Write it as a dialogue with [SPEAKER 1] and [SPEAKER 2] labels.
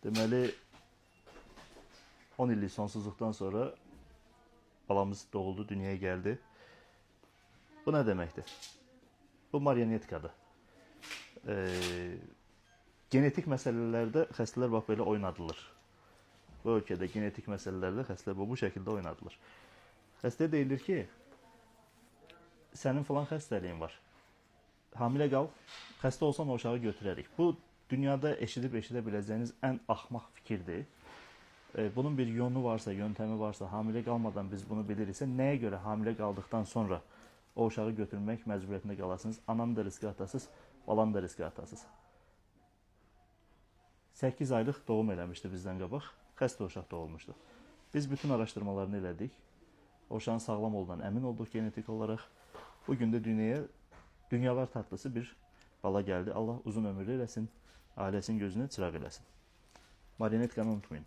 [SPEAKER 1] Deməli 10 illik sonsuzluqdan sonra balamız doğuldu, dünyaya gəldi. Bu nə deməkdir? Bu marionetkadır. Genetik məsələlərdə xəstələr bax belə oynadılır. Bu ölkədə genetik məsələlərdə xəstələr bu şəkildə oynadılır. Xəstəyə deyilir ki, sənin filan xəstəliyin var. Hamilə qal, xəstə olsan o uşağı götürərik. Bu dünyada eşidib eşidə biləcəyiniz ən axmaq fikirdir. Bunun bir yolu varsa, yöntəmi varsa, hamilə qalmadan biz bunu biliriksə, nəyə görə hamilə qaldıqdan sonra o uşağı götürmək məcburiyyətində qalasınız? Ananı da riskə atasınız, balanı da riskə atasınız. 8 aylıq doğum eləmişdi bizdən qabaq. Xəstə uşaq doğulmuşdu. Biz bütün araşdırmalarını elədik. O uşağın sağlam olduğundan əmin olduq genetik olaraq. Bu gün də dünyaya dünyalar tatlısı bir bala gəldi. Allah uzun ömürlü eləsin, ailəsinin gözünə çıraq eləsin. Marionetkanı unutmayın.